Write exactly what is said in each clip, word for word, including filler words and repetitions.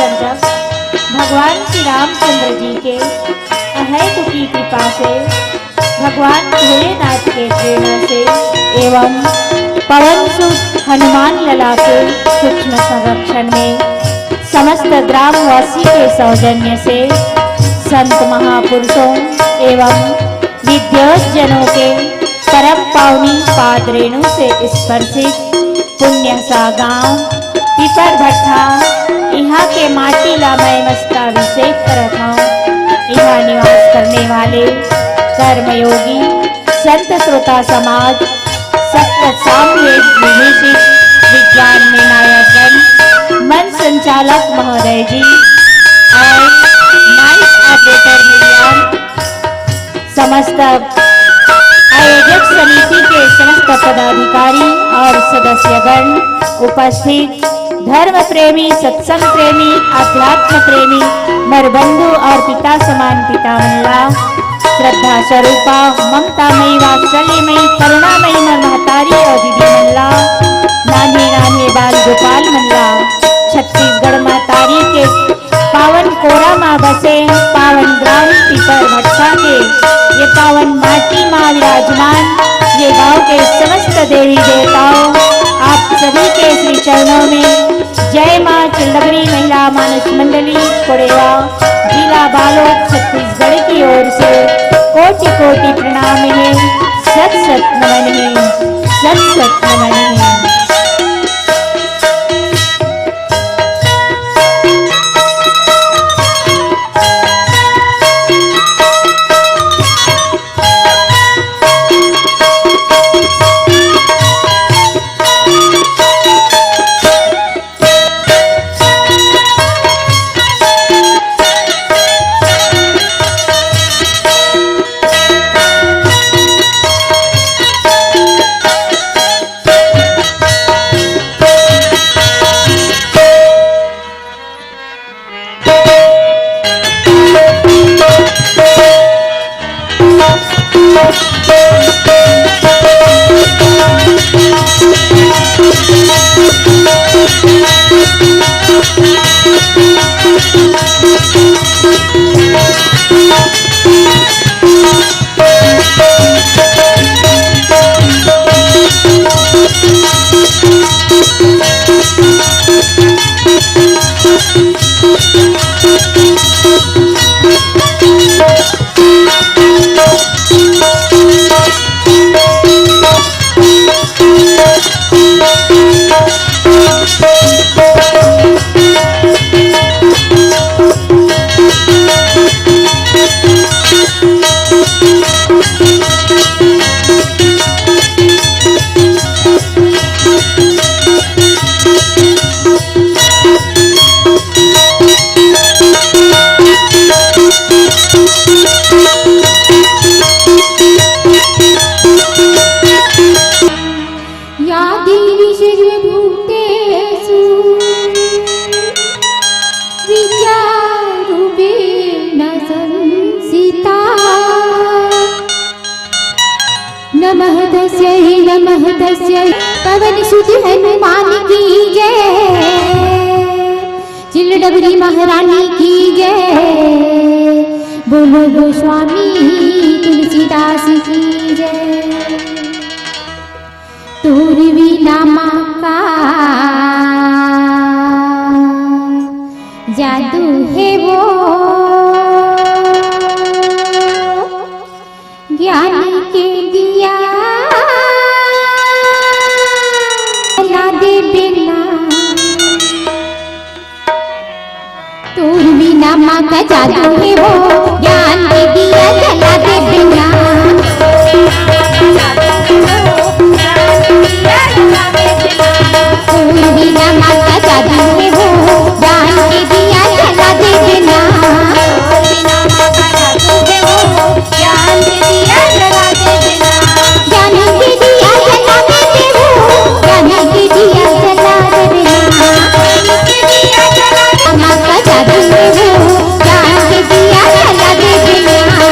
भगवान श्री रामचंद्र जी के अहैतुकी कृपा से, भगवान भोलेनाथ के प्रेरणा से एवं पवन सुत हनुमान लला के सूक्ष्म संरक्षण में समस्त ग्रामवासी के सौजन्य से संत महापुरुषों एवं विद्वत जनों के परम पावनी पाद रेणु से स्पर्शित पुण्य सा गांव पीपर भट्ठा, इहाँ के माटी ला मैं मस्तकाभिषेक करत हौं। इहाँ निवास करने वाले कर्मयोगी संत श्रोता समाज, सत्य सामवेद विभूषित विज्ञान में नायकगण, मंच संचालक महोदय जी और माइक ऑपरेटर भैया, समस्त आयोजक समिति के समस्त पदाधिकारी और सदस्यगण, उपस्थित धर्म प्रेमी, सत्संग प्रेमी, अध्यात्म प्रेमी, मोर बंधु और पिता समान पिता मन ला, श्रद्धा स्वरूपा, ममतामयी, वात्सल्यमयी, करुणामयी मोर महतारी और दीदी मन ला, नान्हे नान्हे बाल गोपाल मन ला, छत्तीसगढ़ महतारी के पावन कोरा मा बसे पावन ग्राम पीपर भट्ठा के ये पावन माटी मा विराजमान ये गांव के समस्त देवी देवताओं, आप सभी के श्री चरणों में जय माँ चिलडबरी महिला मानस मंडली कोड़ेवा, जिला बालोद, छत्तीसगढ़ की ओर से कोटि कोटि प्रणाम है, सत सत नमन है, सत सत नमन है। या देवी सर्वभूतेषु विद्यारूपेण संस्थिता। नमः तस्यै, नमः तस्यै। पवन सुत हनुमान की जय, चिलडबरी महारानी की जय, बोलो गोस्वामी तुलसीदास की जय। तोर बिना माँ का जादू है वो, ज्ञान के दिया जला दे बिना। तोर बिना माँ का जादू है वो, ज्ञान के दिया जला दे बिना। तोर बिना माँ का जादू है वो, ज्ञान के दिया जला दे बिना। ज्ञान के दिया जला दे दे वो, ज्ञान के दिया जला दे दे ना। माँ का जादू है वो, ज्ञान के दिया जला दे दे ना।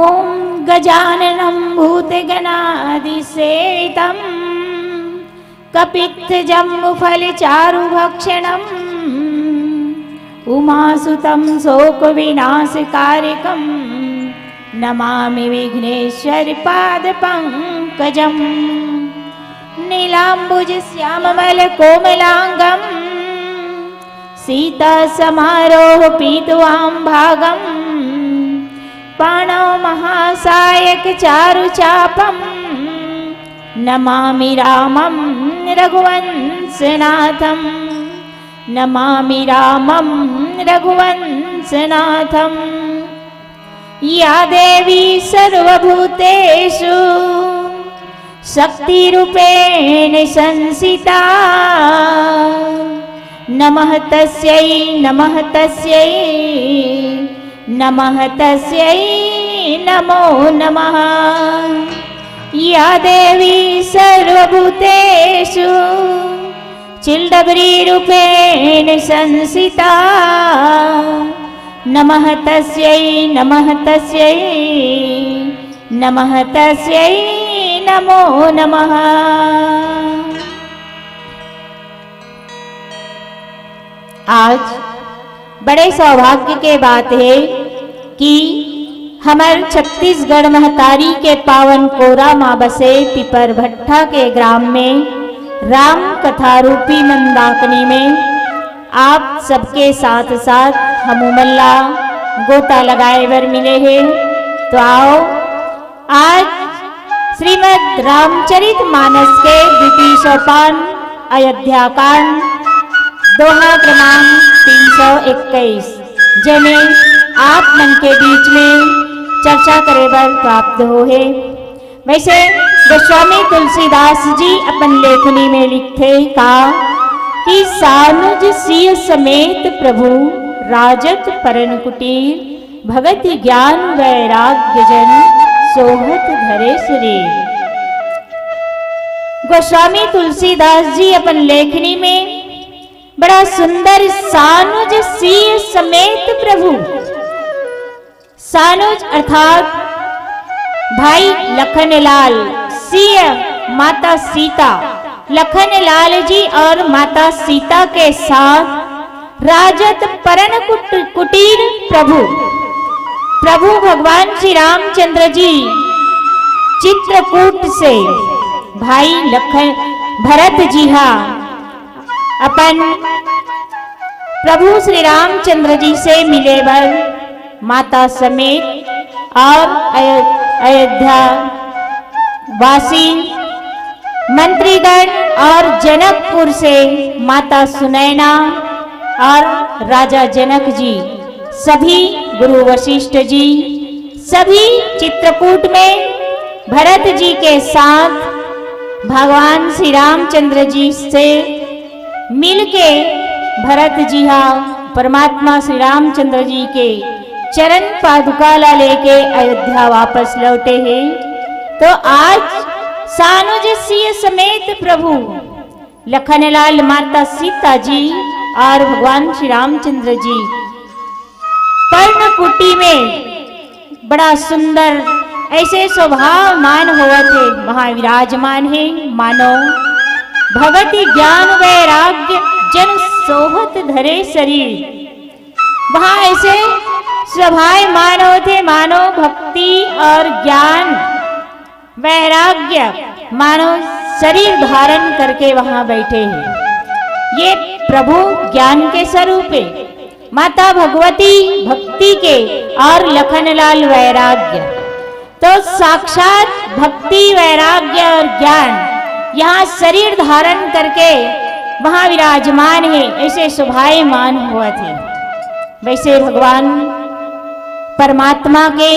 ॐ गजाननं भूतगणादिसेवितं कपित्थजम्बूफलचारुभक्षणं उमासुतं शोकविनाशकारकं नमामि विघ्नेश्वरपादपङ्कजं। नीलाम्बुजश्याममलकोमलाङ्गं सीतासमारोहपीतवामभागं पाणौ महासायकचारुचापं नमामि रामं रघुवंशनाथं। नमामि रामं रघुवंशनाथं। या देवी सर्वभूतेषु शक्तिरूपेण संस्थिता। नमः तस्यै, नमः तस्यै, नमः तस्यै, नमो नमः। या देवी सर्वभूतेषु चिलडबरी रूपेण संस्थिता। नमः तस्यै, नमः तस्यै, नमः तस्यै, नमो नमः। आज बड़े सौभाग्य के बात हे कि हमर छत्तीसगढ़ महतारी के पावन कोरा म बसे पिपरभट्ठा के ग्राम में राम कथा रूपी मंदाकिनी में आप सबके साथ साथ हमू मन ला गोता लगाए बर मिले हे। तो आओ, आज श्रीमद् रामचरित मानस के द्वितीय सोपान अयोध्या कांड, दोहा क्रमांक तीन सौ इक्कीस, जेमे आप मन के बीच में चर्चा करे बर प्राप्त हो हे। वैसे गोस्वामी तुलसीदास जी अपन लेखनी में लिखथे का कि सानुज सिय समेत प्रभु राजत परन कुटीर, भगति ज्ञान वैराग्य जन सोहत धरे शरीर। गोस्वामी तुलसीदास जी अपन लेखनी में बड़ा सुंदर सानुज सिय समेत प्रभु, सानुज अर्थात भाई लखनलाल, सिय माता सीता, लखनलाल जी और माता सीता के साथ राजत परन कुट-, कुटीर प्रभु, प्रभु भगवान श्री रामचंद्र जी चित्रकूट से भाई लखन भरत जी हा अपन प्रभु श्री रामचंद्र जी से मिले बर माता समेत और अयो-, अयोध्या वासी मंत्रीगण और जनकपुर से माता सुनैना और राजा जनक जी, सभी गुरु वशिष्ठ जी, सभी चित्रकूट में भरत जी के साथ भगवान श्री रामचंद्र जी से मिलके भरत जी हा परमात्मा श्री रामचंद्र जी के चरण पादुका ला लेके अयोध्या वापस लौटे हे। तो आज सानुज सिय समेत प्रभु लखनलाल, माता सीता जी और भगवान श्री रामचंद्र जी पर्णकुटी में बड़ा सुंदर ऐसे शोभामान होवत हे, वहाँ विराजमान हे, मानो भगति ज्ञान वैराग्य जन सोहत धरे शरीर। वहाँ ऐसे शोभायमान होत हे, मानो भक्ति और ज्ञान वैराग्य, मानो शरीर धारण करके वहाँ बैठे हैं। ये प्रभु ज्ञान के स्वरूप है, माता भगवती भक्ति के और लखनलाल वैराग्य। तो साक्षात भक्ति, वैराग्य और ज्ञान यहाँ शरीर धारण करके वहाँ विराजमान है, ऐसे शोभायमान होवत हे। वैसे भगवान परमात्मा के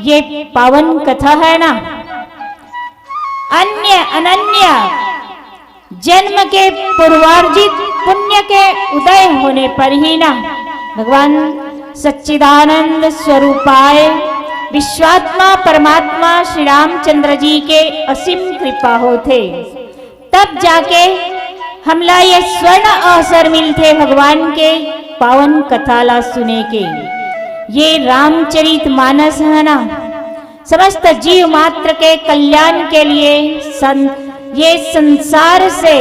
ये पावन कथा है ना, अन्य अनन्य जन्म के पूर्वार्जित पुण्य के उदय होने पर ही ना भगवान सच्चिदानंद स्वरूपाय विश्वात्मा परमात्मा श्री रामचंद्र जी के असीम कृपा होथे, तब जाके हमला ये स्वर्ण अवसर मिलथे भगवान के पावन कथा ला सुने के। ये रामचरित मानस है ना, समस्त जीव मात्र के कल्याण के लिए सं-, ये संसार से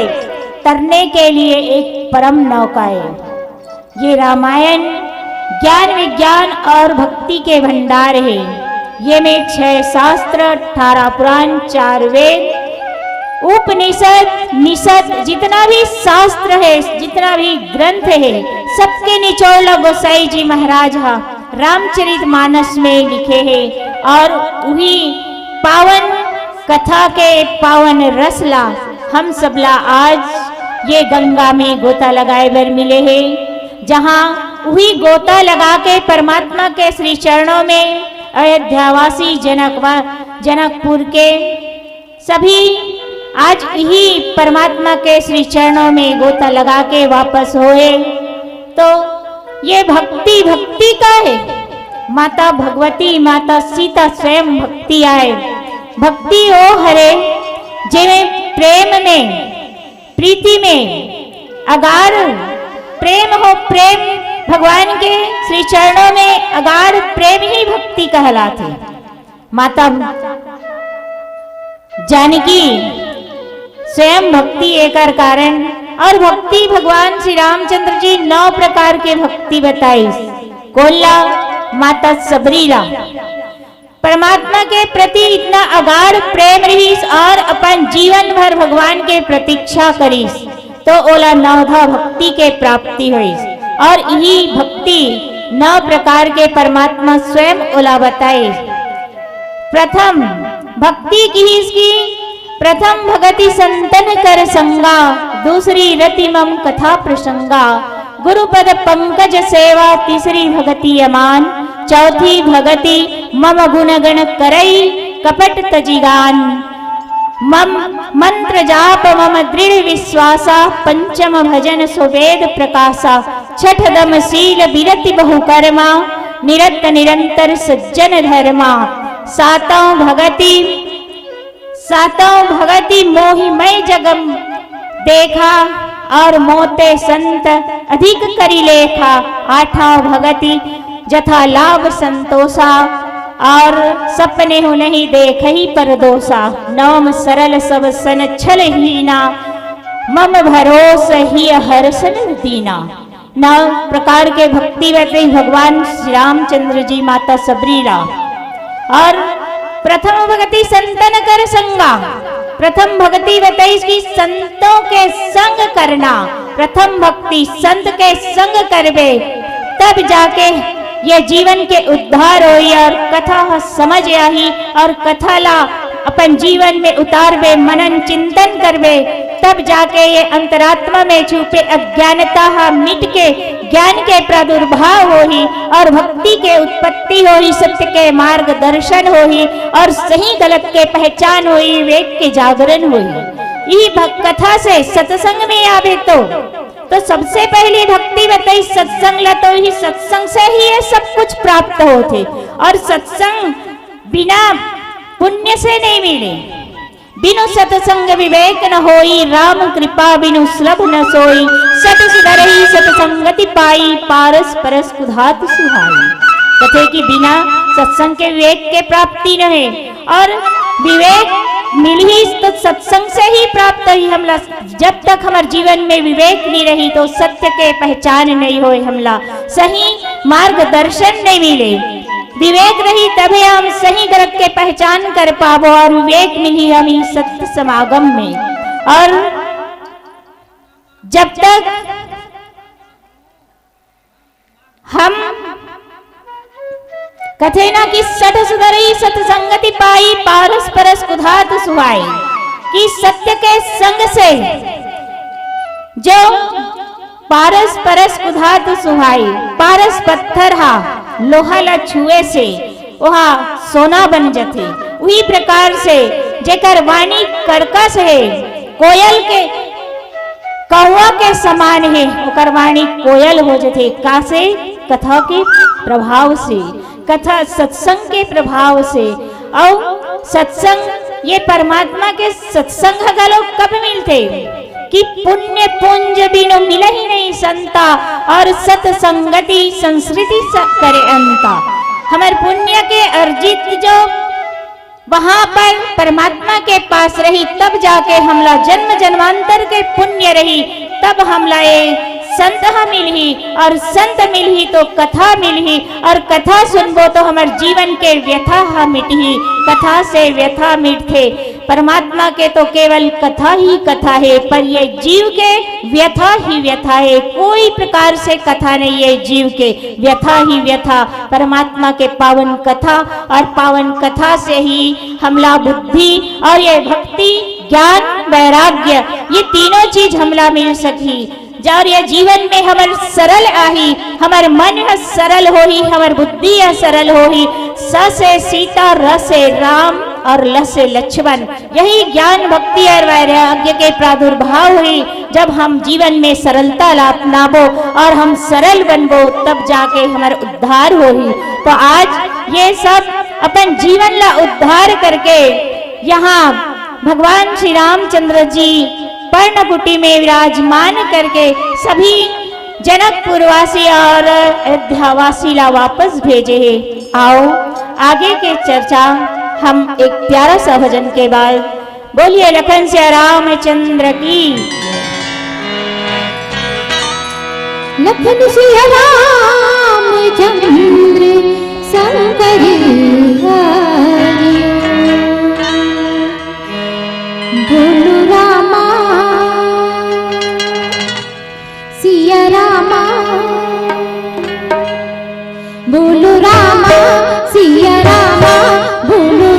तरने के लिए एक परम नौका है। ये रामायण ज्ञान विज्ञान और भक्ति के भंडार है। ये में छह शास्त्र, अठारह पुराण, चार वेद, उपनिषद, निषद, जितना भी शास्त्र है, जितना भी ग्रंथ है, सबके निचोड़ ला गोसाई जी महाराज हा रामचरित मानस में लिखे हे और उही पावन कथा के पावन रस ला हम सबला आज ये गंगा में गोता लगाए बर मिले हे, जहाँ उही गोता लगा के परमात्मा के श्री चरणों में अयोध्यावासी जनकवा-, जनकपुर के सभी आज इही परमात्मा के श्री चरणों में गोता लगा के वापस होए। तो ये भक्ति, भक्ति का है? माता भगवती, माता सीता स्वयं भक्ति आए। भक्ति ओ हरे जेमे प्रेम में, प्रीति में अगार प्रेम हो, प्रेम भगवान के श्री चरणों में अगार प्रेम ही भक्ति कहलाथे। माता जानकी स्वयं भक्ति एकर कारण। और भक्ति भगवान श्री रामचंद्र जी नौ प्रकार के भक्ति बताइस। कोन ला? माता सबरी ला। परमात्मा के प्रति इतना अगाढ़ प्रेम रहिस और अपन जीवन भर भगवान के प्रतीक्षा करिस, तो ओला नवधा भक्ति के प्राप्ति होइस। और यही भक्ति नौ प्रकार के परमात्मा स्वयं ओला बताइस। प्रथम भक्ति किहिस कि प्रथम भगति संतन कर संगा, दूसरी रति मम कथा प्रसंगा। गुरुपद पंकज सेवा तीसरी भगति अमान, चौथी भगति मम गुणगण करई कपट तजिगान। मम मंत्र जाप मम दृढ़ विश्वासा, पंचम भजन सुवेद प्रकाशा। छठ दम शील बिरति बहुकर्मा, निरत निरंतर सज्जन धर्मा। सातों भगति, सातों भगति मोहि मैं जगम देखा, और मोते संत अधिक करि लेखा। आठा भगति जथा लाभ संतोषा, और सपने हो नहीं देखहि परदोषा। नवम सरल सब सन छल हीना, मम भरोस हिय हर सन दीना। नौ प्रकार के भक्ति बताइस भगवान श्री रामचंद्र जी माता सबरी ला। और प्रथम भगति संतन कर संगा, प्रथम भगति बताइस कि संतों के संग करना। प्रथम भक्ति संत के संग करबे, तब जाके ये जीवन के उद्धार होई और कथा ह समझ आही और कथा ला अपन जीवन में उतारबे, मनन चिंतन करबे, तब जाके ये अंतरात्मा में छुपे अज्ञानता ह मिट के ज्ञान के प्रादुर्भाव होही और भक्ति के उत्पत्ति होही, सत्य के मार्गदर्शन होही और सही गलत के पहचान होही, विवेक के जागरण होही। इही भक-, कथा से सत्संग में आबे तो, तो सबसे पहली भक्ति बताइस सत्संग ला, तो इही सत्संग से ही ये सब कुछ प्राप्त होथे। और सत्संग बिना पुण्य से नहीं मिले। बिनु सतसंग विवेक न होई, राम कृपा बिनु सुलभ न सोई। सत सुधरही सतसंगति पाई, पारस परस कुधात सुहाई। कथे कि बिना सत्संग के विवेक के प्राप्ति न हे, और विवेक मिलही तो सत्संग से ही प्राप्त ही हमला। जब तक हमर जीवन में विवेक नहीं रही तो सत्य के पहचान नहीं होए, हमला सही मार्गदर्शन नहीं मिले। विवेक रही तभे हम सही गलत के पहचान कर पाबो और विवेक मिली हम इस सत्य समागम में। और जब तक हम कथे ना कि सठ सुधरही सतसंगति पाई, पारस परस कुधात सुहाई, कि सत्य के संग से जो पारस परस कुधात सुहाई, पारस पत्थर हा लोहा ला छुए से ओहा सोना बन जथे। उही प्रकार से जेकर वाणी कड़कस हे, कोयल के कौवा के समान हे, ओकर वाणी कोयल हो जथे। का से? कथा के प्रभाव से, कथा सत्संग के प्रभाव से। अउ सत्संग, ये परमात्मा के सत्संग ह घलो कब मिलथे? कि पुण्य पुंज बिनु मिलही नहीं संता, और सत्संगति संस्कृति स-, करे अंता। हमर पुण्य के अर्जित जो वहां पर परमात्मा के पास रही, तब जाके हमला जन्म जन्मांतर के पुण्य रही, तब हमला ये संत ह मिलही, और संत मिलही तो कथा मिलही, और कथा सुनबो तो हमर जीवन के व्यथा ह मिटही। कथा से व्यथा मिटथे। परमात्मा के तो केवल कथा ही कथा हे, पर ये जीव के व्यथा ही व्यथा हे। कोई प्रकार से कथा नहीं हे जीव के, व्यथा ही व्यथा। परमात्मा के पावन कथा, और पावन कथा से ही हमला बुद्धि और ये भक्ति, ज्ञान, वैराग्य, ये तीनों चीज हमला मिल सकही। और ये जीवन में हमर सरल आही, हमर मन ह सरल होही, हमर बुद्धि ह सरल होही। स से सीता, र से राम और ल से लक्ष्मण। यही ज्ञान, भक्ति और वैराग्य के प्रादुर्भाव होही। जब हम जीवन में सरलता ला अपनाबो और हम सरल बनबो, तब जाके हमर उद्धार होही। तो आज ये सब अपन जीवन ला उद्धार करके यहाँ भगवान श्री रामचंद्र जी पर्णकुटी में विराजमान करके सभी जनकपुरवासी और अयोध्यावासी ला वापस भेजे हे। आओ, आगे के चर्चा हम एक प्यारा सा भजन के बाद। बोलिए लखन सिया रामचंद्र की। लखन सिया रामचंद्र शंकर हरि। बोलो रामा सिया रामा। बोलो रामा सिया रामा। बोलो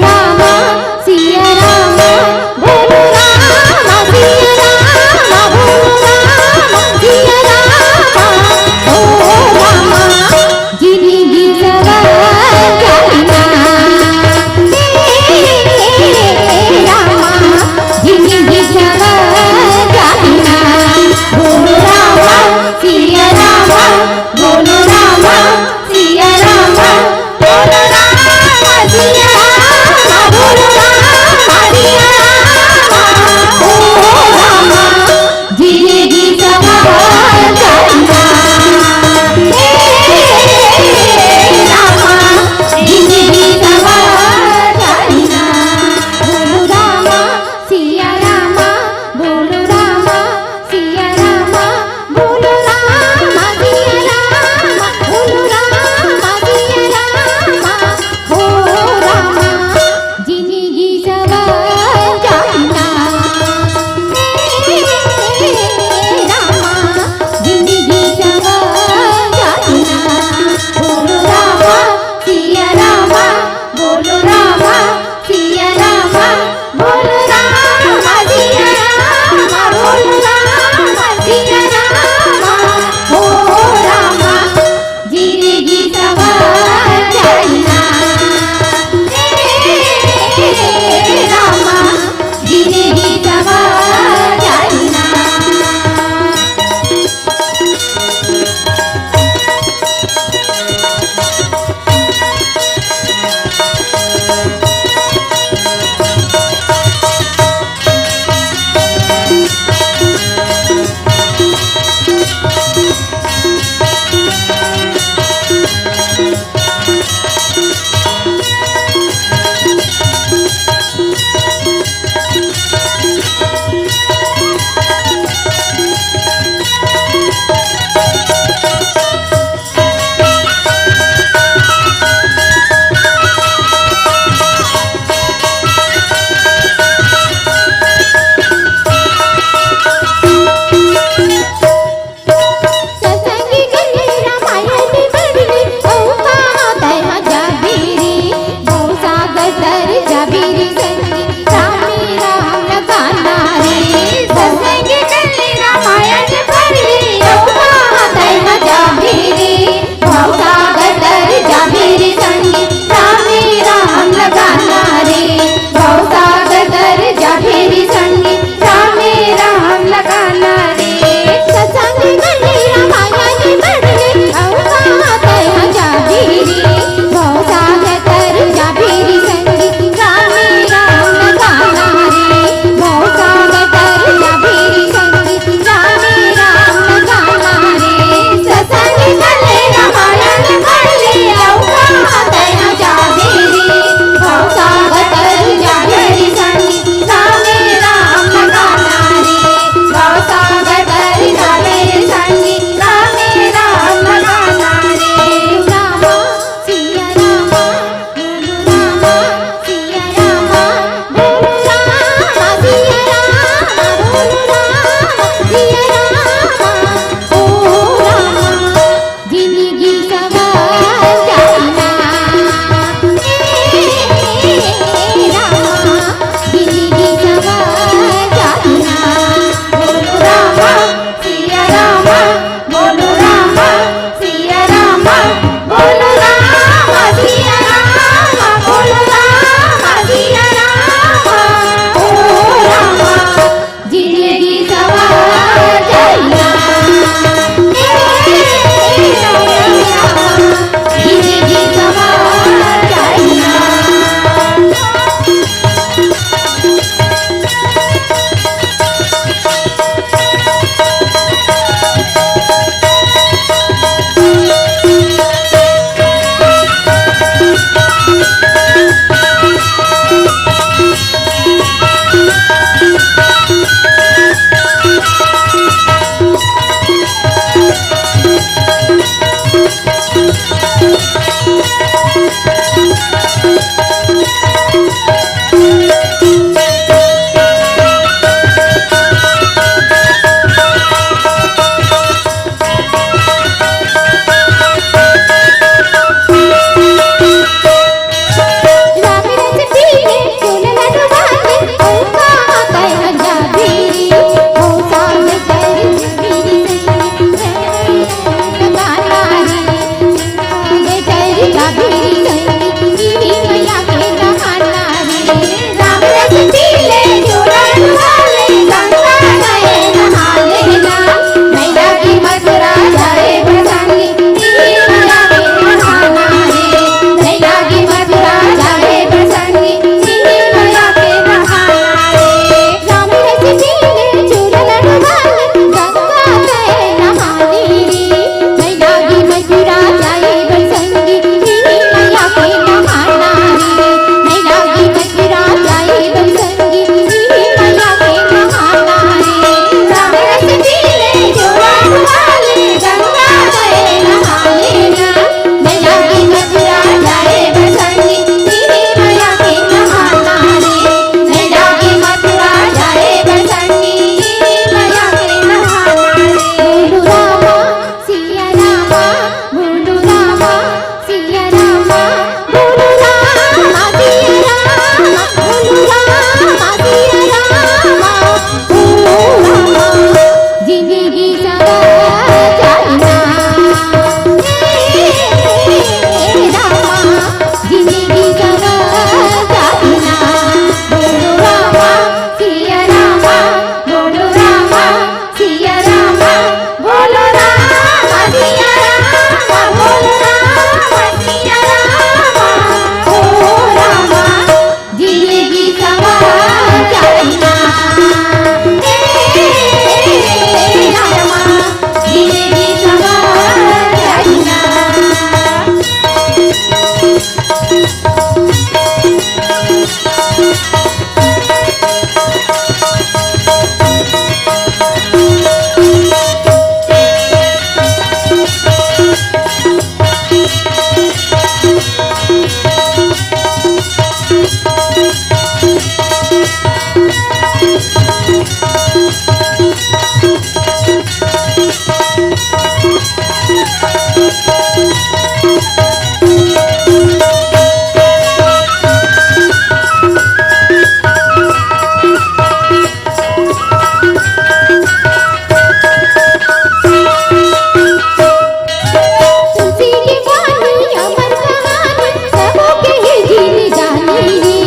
तुलसी के बानी अमर कहानी, सबो के हे जिनगानी रे।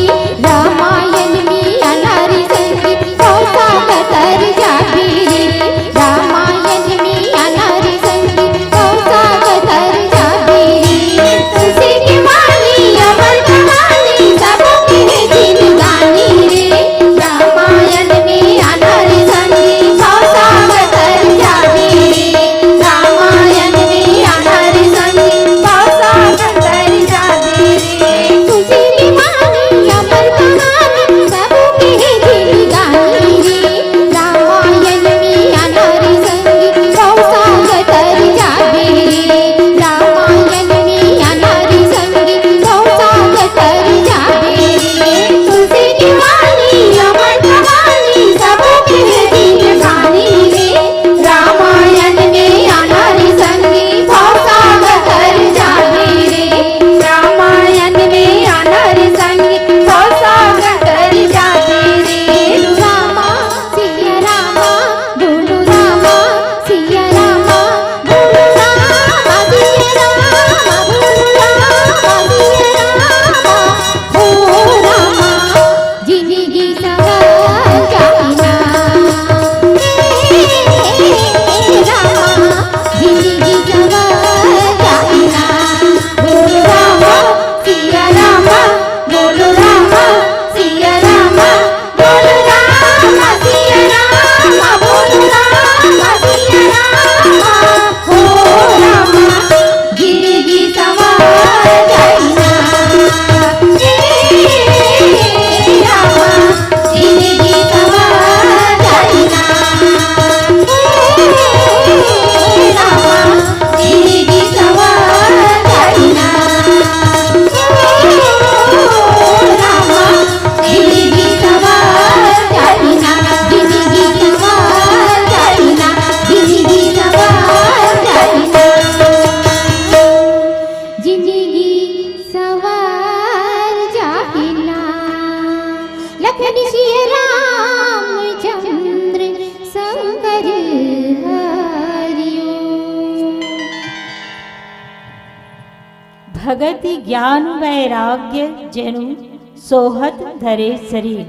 रामायण में अनारी संगी, भवसागर तर जाबे रे। रामायण में अनारी संगी, भवसागर तर जाबे रे। तुलसी के बानी अमर कहानी, सबो के हे जिनगानी रे। रामायण में अनारी संगी, भवसागर तर जाबे रे। रामायण में अनारी संगी, भवसागर तर जाबे रे। तुलसी के बानी अमर कहानी, सबो के हे जिनगानी रे। रामायण में अनारी संगी, भवसागर तर जाबे रे। रामायण में अनारी संगी, भवसागर तर जाबे रे। तुलसी के बानी अमर कहानी, सबो के हे जिनगानी रे। रामायण में अनारी संगी, भवसागर तर जाबे रे। रामायण में अनारी संगी, भवसागर तर जाबे रे। रामा, सिया रामा, बोलो रामा, सिया रामा, बोलो रामा, सिया रामा, बोलो रामा, सिया रामा, हो रामा, जिनगी सवर जाही ना। हे रामा, जिनगी सवर जाही ना। बोलो रामा, सिया रामा, बोलो रामा, सिया रामा, बोलो रामा, सिया रामा, बोलो रामा, सिया रामा, हो रामा, जिनगी सवर जाही ना। हे रामा, जिनगी सवर जाही ना। हे रामा, जिनगी सवर जाही ना। ओ रामा, जिनगी सवर जाही ना, जिनगी सवर जाही ना, जिनगी सवर जाही ना। जिनगी सवर जाही ना। लखन सिया रामचंद्र शंकर हरिओ। भगति ज्ञान वैराग्य जेनु सोहत धरे शरीर।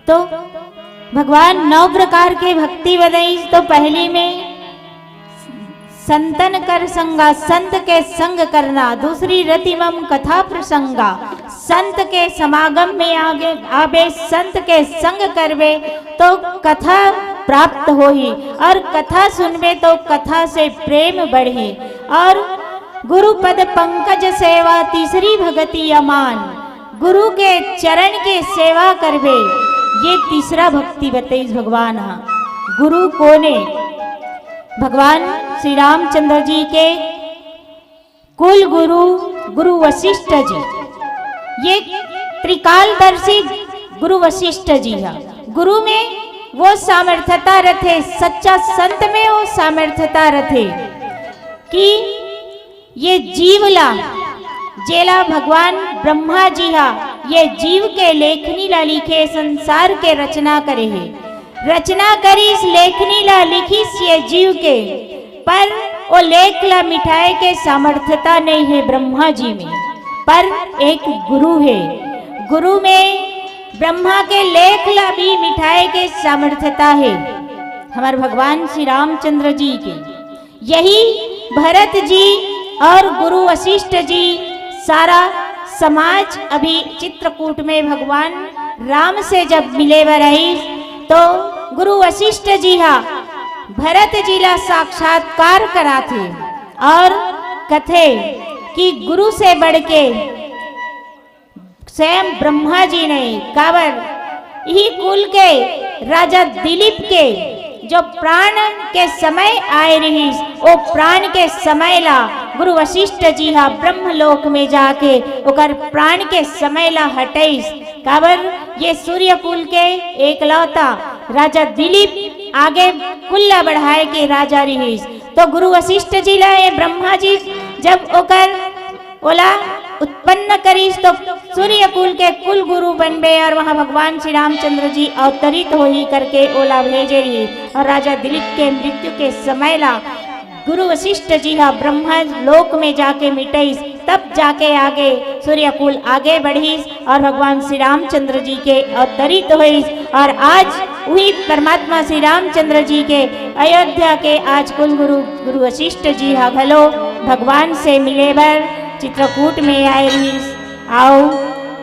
तो भगवान नौ प्रकार के भक्ति बतइस। तो पहली में संतन कर संगा, संत के संग करना, दूसरी रति मम कथा प्रसंगा, संत के समागम में आगे आबे, संत के संग करबे तो कथा प्राप्त होही, और कथा सुनबे तो कथा से प्रेम बढ़ही, और गुरु पद पंकज सेवा तीसरी भगति अमान, गुरु के चरण के सेवा करबे, ये तीसरा भक्ति बतइस भगवान हा। गुरु कोने? भगवान श्री रामचंद्र जी के कुल गुरु, गुरु वशिष्ठ जी, ये त्रिकालदर्शी गुरु वशिष्ठ जी हा। गुरु में वो सामर्थ्यता रथे, सच्चा संत में वो सामर्थ्यता रथे कि ये जीव ला, जेला भगवान ब्रह्मा जी हा ये जीव के लेखनी ला लिखे, संसार के रचना करे हे, रचना करिस, लेखनी ला लिखिस ये जीव के, पर वो लेख ला मिटाए के सामर्थ्यता नहीं है ब्रह्मा जी में, पर एक गुरु है। गुरु में ब्रह्मा के लेख ला भी मिटाए के सामर्थ्यता है, हमारे भगवान श्री रामचंद्र जी के। यही भरत जी और गुरु वशिष्ठ जी, सारा समाज अभी चित्रकूट में भगवान राम से जब मिले बर आइस, तो गुरु वशिष्ठ जी हा भरत जी ला साक्षात्कार कराथे और कथे कि गुरु से बढ़ के स्वयं ब्रह्मा जी नहीं, काबर इही कुल के राजा दिलीप के जो प्राण के समय आए रहिस, ओ प्राण के समय ला गुरु वशिष्ठ जी हा ब्रह्मलोक में जाके ओकर प्राण के समय ला हटइस। काबर ये सूर्य कुल के एकलौता राजा दिलीप आगे कुल ला बढ़ाए के राजा रहिस। तो गुरु वशिष्ठ जी ला ये ब्रह्मा जी जब ओकर ओला उत्पन्न करिस तो सूर्य कुल के कुल गुरु बनबे और वहां भगवान श्री रामचंद्र जी अवतरित होही करके ओला भेजे रहिस। और राजा दिलीप के मृत्यु के समय ला गुरु वशिष्ठ जी हा ब्रह्मा लोक में जाके मिटइस, तब जाके आगे सूर्य कुल आगे बढ़िस और भगवान श्री रामचंद्र जी के अवतरित होइस। और आज वही परमात्मा श्री रामचंद्र जी के अयोध्या के आज कुल गुरु गुरु वशिष्ठ जी हा घलो भगवान से मिले बर चित्रकूट में आए रहिस। आओ,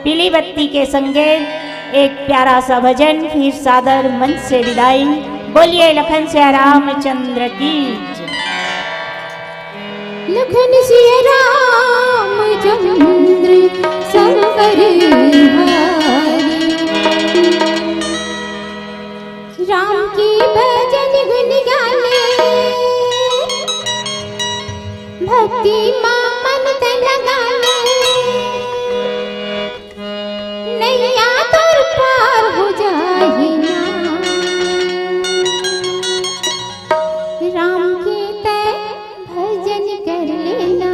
पीली बत्ती के संगे एक प्यारा सा भजन, फिर सादर मंच से विदाई। बोलिए लखन सिया रामचंद्र की जय। लखन सिया रामचंद्र शंकर हरि। राम के भजन गुन गाने, भक्ति मा मन तन लगाने। नैया तोर पार हो जाही ना। राम के तै भजन कर लेना।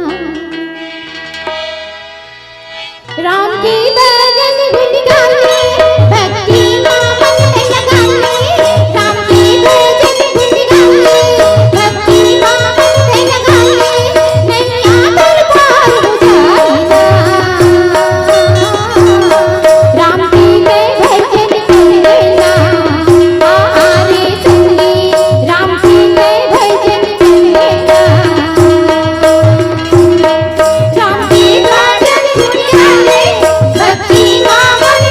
राम के भजन गुन गाने, भक्ति मा मन तन लगाने। राम के भजन गुन गाने, भक्ति मा मन तन लगाने। नैया तोर पार हो जाही ना। राम के तै भजन कर लेना। आ, आ रे सुन ले, राम के तै भजन कर लेना। राम के भजन गुन गाने, भक्ति मा मन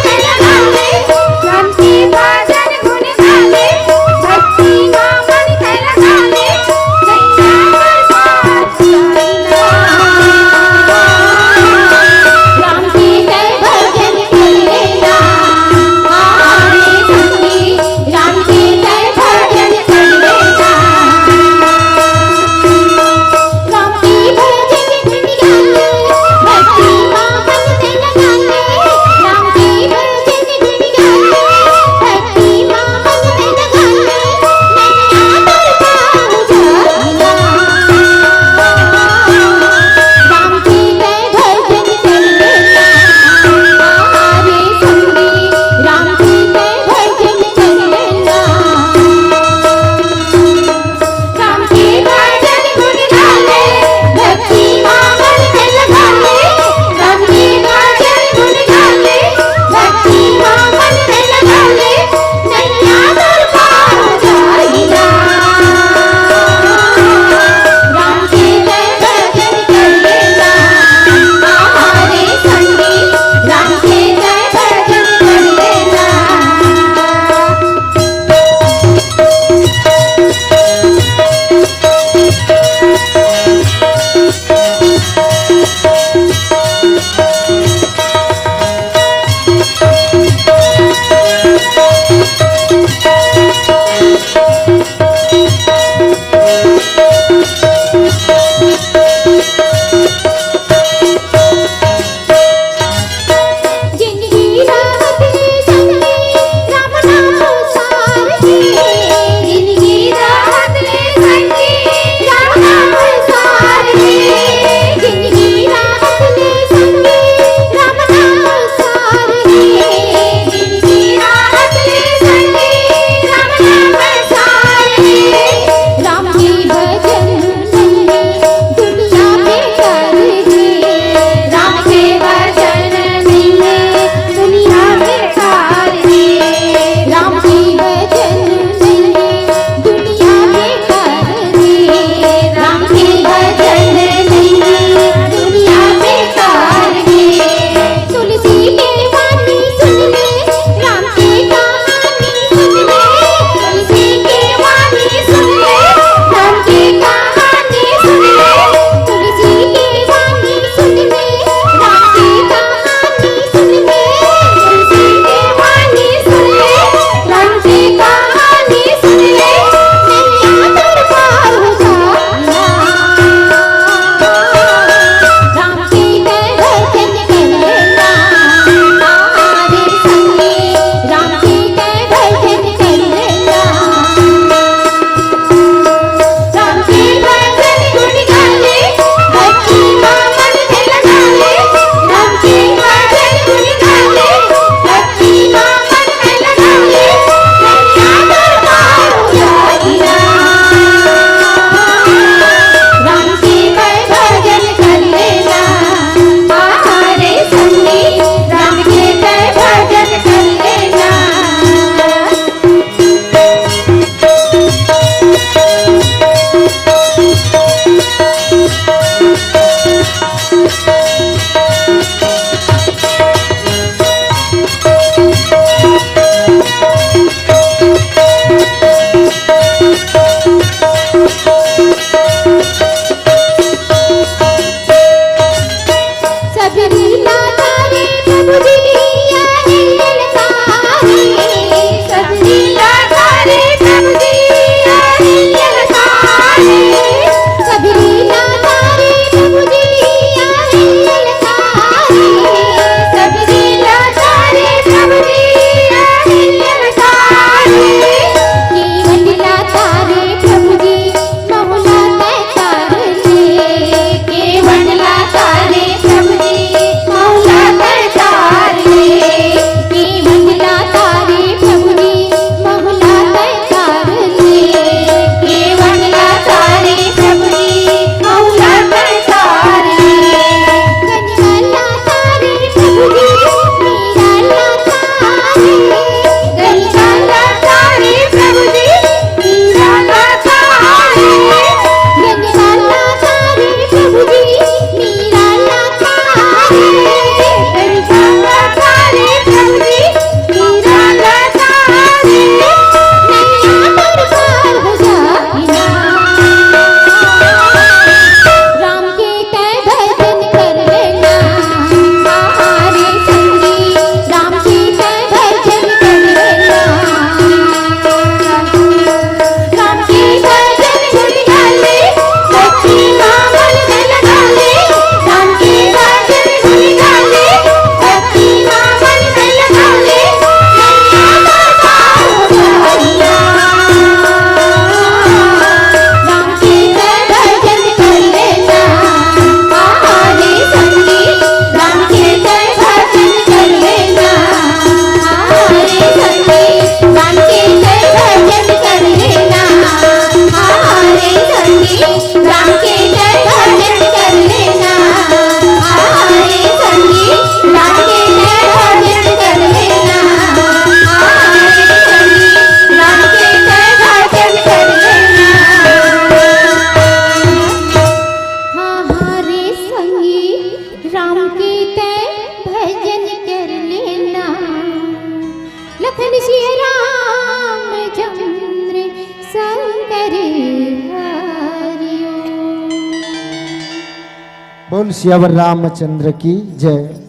बोल सियावर रामचंद्र की जय।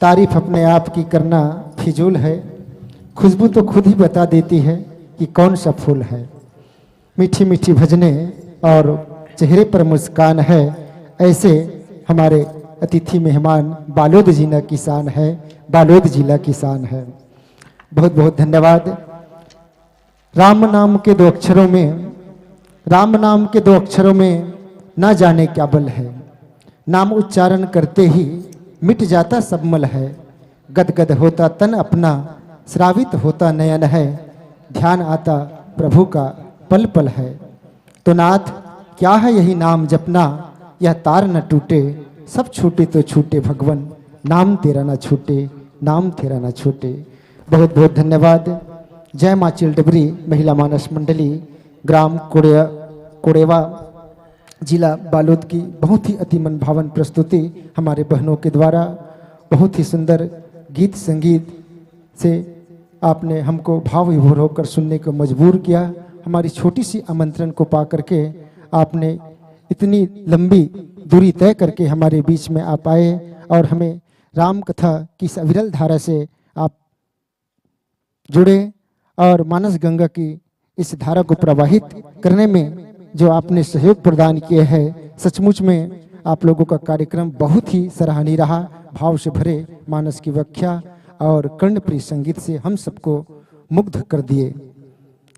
तारीफ अपने आप की करना फिजूल है, खुशबू तो खुद ही बता देती है कि कौन सा फूल है। मीठी मीठी भजने और चेहरे पर मुस्कान है, ऐसे हमारे अतिथि मेहमान बालोद जिला की शान है, बालोद जिला की शान है। बहुत बहुत धन्यवाद। राम नाम के दो अक्षरों में, राम नाम के दो अक्षरों में ना जाने क्या बल है। नाम उच्चारण करते ही मिट जाता सब मल है। गदगद होता तन अपना, श्रावित होता नयन है। ध्यान आता प्रभु का पल पल है। तो नाथ, क्या है यही नाम जपना, यह तार न टूटे। सब छूटे तो छूटे भगवन, नाम तेरा न छूटे, नाम तेरा न छूटे। बहुत बहुत धन्यवाद। जय माँ चिलडबरी महिला मानस मंडली, ग्राम कोड़े-, कोड़ेवा, जिला बालोद की बहुत ही अति मन भावन प्रस्तुति हमारे बहनों के द्वारा। बहुत ही सुंदर गीत संगीत से आपने हमको भाव विभोर होकर सुनने को मजबूर किया। हमारी छोटी सी आमंत्रण को पा करके आपने इतनी लंबी दूरी तय करके हमारे बीच में आप आए और हमें राम कथा की इस अविरल धारा से आप जुड़े और मानस गंगा की इस धारा को प्रवाहित करने में जो आपने सहयोग प्रदान किया है, सचमुच में आप लोगों का कार्यक्रम बहुत ही सराहनीय रहा। भाव से भरे मानस की व्याख्या और कर्णप्रिय संगीत से हम सबको मुग्ध कर दिए।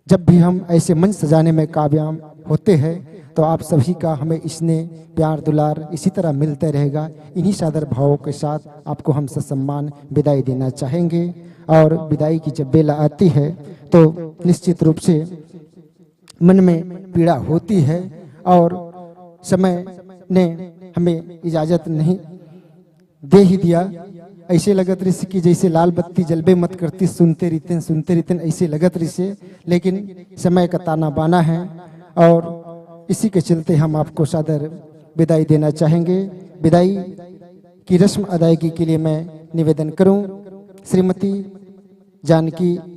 जब भी हम ऐसे मंच सजाने में कामयाब होते हैं, तो आप सभी का हमें स्नेह, प्यार, दुलार इसी तरह मिलते रहेगा। इन्हीं सादर भावों के साथ आपको हम ससम्मान विदाई देना चाहेंगे। और विदाई की जब बेला आती है, तो निश्चित रूप से मन में पीड़ा होती है और समय ने हमें इजाजत नहीं दे ही दिया। ऐसे लगत रहिसे कि जैसे लाल बत्ती जलबे मत करती, सुनते रहितेन, सुनते रहितेन, ऐसे लगत रहिसे। लेकिन समय का ताना बाना है और इसी के चलते हम आपको सादर विदाई देना चाहेंगे। विदाई की रस्म अदायगी के लिए मैं निवेदन करूं, श्रीमती जानकी